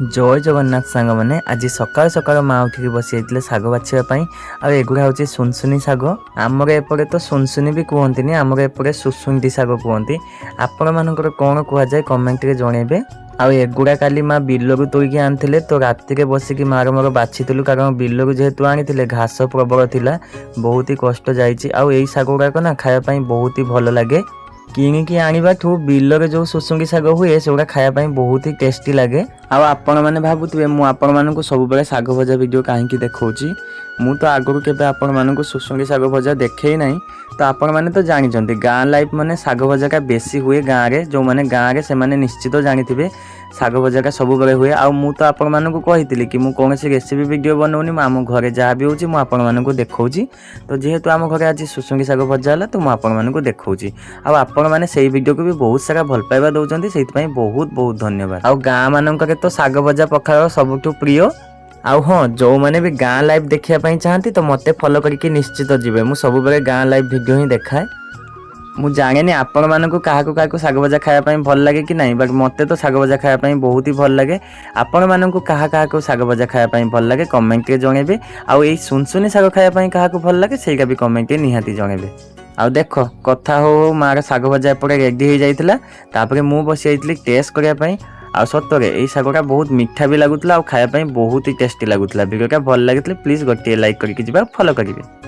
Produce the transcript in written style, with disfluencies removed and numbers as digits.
ଜୟ ଜଗନ୍ନାଥ ସାଙ୍ଗମାନେ। ଆଜି ସକାଳୁ ସକାଳୁ ମା ଉଠିକି ବସିଯାଇଥିଲେ ଶାଗ ବାଛିବା ପାଇଁ। ଆଉ ଏଗୁଡ଼ା ହେଉଛି ସୁନସୁନି ଶାଗ। ଆମର ଏପଟେ ତ ସୁନସୁନି ବି କୁହନ୍ତିନି, ଆମର ଏପଟେ ସୁସୁଣ୍ଡି ଶାଗ କୁହନ୍ତି। ଆପଣମାନଙ୍କର କ'ଣ କୁହାଯାଏ, କମେଣ୍ଟରେ ଜଣେଇବେ। ଆଉ ଏଗୁଡ଼ା କାଲି ମା ବିଲରୁ ତୋଳିକି ଆଣିଥିଲେ, ତ ରାତିରେ ବସିକି ମାର ମୋର ବାଛିଥିଲୁ, କାରଣ ବିଲରୁ ଯେହେତୁ ଆଣିଥିଲେ ଘାସ ପ୍ରବଳ ଥିଲା, ବହୁତ ହି କଷ୍ଟ ଯାଇଛି। ଆଉ ଏଇ ଶାଗ ଗୁଡ଼ାକ ନା ଖାଇବା ପାଇଁ ବହୁତ ହି ଭଲ ଲାଗେ। କିଣିକି ଆଣିବାଠୁ ବିଲରେ ଯେଉଁ ସୁସୁଙ୍ଗି ଶାଗ ହୁଏ, ସେଗୁଡ଼ା ଖାଇବା ପାଇଁ ବହୁତ ହି ଟେଷ୍ଟି ଲାଗେ। ଆଉ ଆପଣମାନେ ଭାବୁଥିବେ, ମୁଁ ଆପଣମାନଙ୍କୁ ସବୁବେଳେ ଶାଗ ଭଜା ଭିଡ଼ିଓ କାହିଁକି ଦେଖାଉଛି? ମୁଁ ତ ଆଗରୁ କେବେ ଆପଣମାନଙ୍କୁ ସୁସୁଙ୍ଗି ଶାଗ ଭଜା ଦେଖେଇ ନାହିଁ। ତ ଆପଣମାନେ ତ ଜାଣିଛନ୍ତି, ଗାଁ ଲାଇଫ୍ ମାନେ ଶାଗ ଭଜାଟା ବେଶୀ ହୁଏ ଗାଁରେ। ଯେଉଁମାନେ ଗାଁରେ, ସେମାନେ ନିଶ୍ଚିତ ଜାଣିଥିବେ, ଶାଗ ଭଜାଟା ସବୁବେଳେ ହୁଏ। ଆଉ ମୁଁ ତ ଆପଣମାନଙ୍କୁ କହିଥିଲି କି ମୁଁ କୌଣସି ରେସିପି ଭିଡ଼ିଓ ବନଉନି, ମୁଁ ଆମ ଘରେ ଯାହା ବି ହେଉଛି ମୁଁ ଆପଣମାନଙ୍କୁ ଦେଖାଉଛି। ତ ଯେହେତୁ ଆମ ଘରେ ଆଜି ସୁସୁଙ୍ଗି ଶାଗ ଭଜା ହେଲା, ତ ମୁଁ ଆପଣମାନଙ୍କୁ ଦେଖାଉଛି। ଆଉ ଆପଣମାନେ ସେଇ ଭିଡ଼ିଓକୁ ବି ବହୁତ ସାରା ଭଲ ପାଇବା ଦେଉଛନ୍ତି, ସେଇଥିପାଇଁ ବହୁତ ବହୁତ ଧନ୍ୟବାଦ। ଆଉ ଗାଁ ମାନଙ୍କରେ ତ ଶାଗ ଭଜା ପଖାଳ ସବୁଠୁ ପ୍ରିୟ। ଆଉ ହଁ, ଯେଉଁମାନେ ବି ଗାଁ ଲାଇଫ୍ ଦେଖିବା ପାଇଁ ଚାହାନ୍ତି, ତ ମୋତେ ଫଲୋ କରିକି ନିଶ୍ଚିତ ଯିବେ। ମୁଁ ସବୁବେଳେ ଗାଁ ଲାଇଫ୍ ଭିଡ଼ିଓ ହିଁ ଦେଖାଏ। ମୁଁ ଜାଣେନି ଆପଣମାନଙ୍କୁ କାହାକୁ କାହାକୁ ଶାଗ ଭଜା ଖାଇବା ପାଇଁ ଭଲ ଲାଗେ କି ନାହିଁ, ବଟ୍ ମୋତେ ତ ଶାଗ ଭଜା ଖାଇବା ପାଇଁ ବହୁତ ହି ଭଲ ଲାଗେ। ଆପଣମାନଙ୍କୁ କାହା କାହାକୁ ଶାଗ ଭଜା ଖାଇବା ପାଇଁ ଭଲ ଲାଗେ, କମେଣ୍ଟରେ ଜଣେଇବେ। ଆଉ ଏଇ ସୁନସୁନି ଶାଗ ଖାଇବା ପାଇଁ କାହାକୁ ଭଲ ଲାଗେ, ସେଇଟା ବି କମେଣ୍ଟରେ ନିହାତି ଜଣେଇବେ। ଆଉ ଦେଖ, କଥା ହଉ ହଉ ମାର ଶାଗ ଭଜା ଏପଟେ ରେଡ଼ି ହେଇଯାଇଥିଲା। ତାପରେ ମୁଁ ବସି ଯାଇଥିଲି ଟେଷ୍ଟ କରିବା ପାଇଁ। ଆଉ ସତରେ ଏଇ ଶାଗଟା ବହୁତ ମିଠା ବି ଲାଗୁଥିଲା ଆଉ ଖାଇବା ପାଇଁ ବହୁତ ହି ଟେଷ୍ଟି ଲାଗୁଥିଲା। ଭିଡ଼ିଓଟା ଭଲ ଲାଗିଥିଲେ ପ୍ଲିଜ୍ ଗୋଟିଏ ଲାଇକ୍ କରିକି ଯିବା, ଫଲୋ କରିବେ।